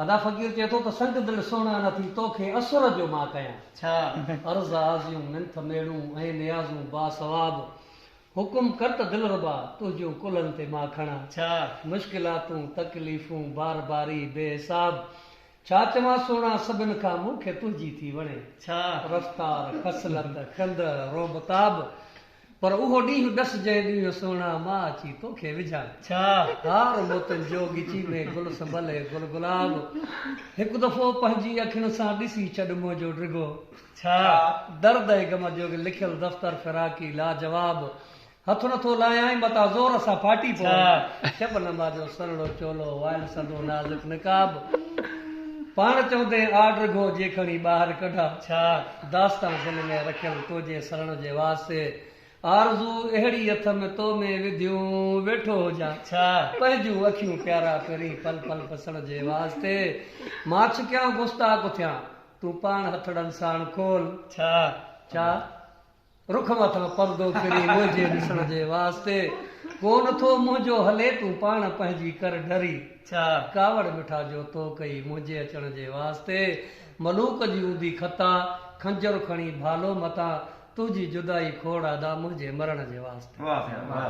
ادا فقير چئي ٿو ته سنگ دل سهڻا نه ٿي توکي اسر جو مان ڪيان. ڇا؟ عرض آزيون منٿ ميڙون ۽ نيازون با ثواب حڪم ڪر ته دلربا تنهنجون ڪلهن تي مان کڻان. ڇا؟ مشڪلاتون تڪليفون بار باري بي حساب ڇا چوان سهڻا سڀن کان مون کي تنهنجي ٿي وڻي. ڇا؟ رفتار خصلت خنده رعب تاب پر اهو ڏينهن ڏس جنهن ڏينهن سهڻا مان اچي توکي وجهان. ڇا؟ هار موتين جو ڳچي ۾ گل سنبلي گل گلاب هڪ دفعو پنهنجي اکين سان ڏسي ڇڏ منهنجو ڊگهو. ڇا؟ درد ۽ غم جو لکيل دفتر فراقي لاجواب هٿ نٿو لايائين متان زور سان ڦاٽي پوي. ڇا؟ شبنما جو سنهڙو چولو وائل سندو نازڪ نقاب پاڻ چوندين آ ڊگهو جي کڻي ٻاهر ڪڍان. ڇا؟ داستان دل ۾ رکيل توجي سرڻ جي واسطي آرزو اهڙي اٿم تو ۾ وڌيون ويٺو هجان. ڇا؟ پنهنجون اکيون پيارا پرين پل پل پسڻ جي واسطي مان ڇڪيان گستاخ ٿيان تون پاڻ هٿڙن ساڻ کول. ڇا؟ ڇا؟ رخ مٿان پردو پرين منهنجي ڏسڻ جي واسطي ڪو نه ٿو منهنجو هلي تون پاڻ پنهنجي ڪر ڍري. ڇا؟ ڪاوڙ مٺا جو تو ڪئي منهنجي اچڻ جي واسطي ملوڪ جي هوندي خطا خنجر کڻي ڀالو متان تنهنجي جدائي کوڙ ادا منهنجي مرڻ جي واسطي. واهه.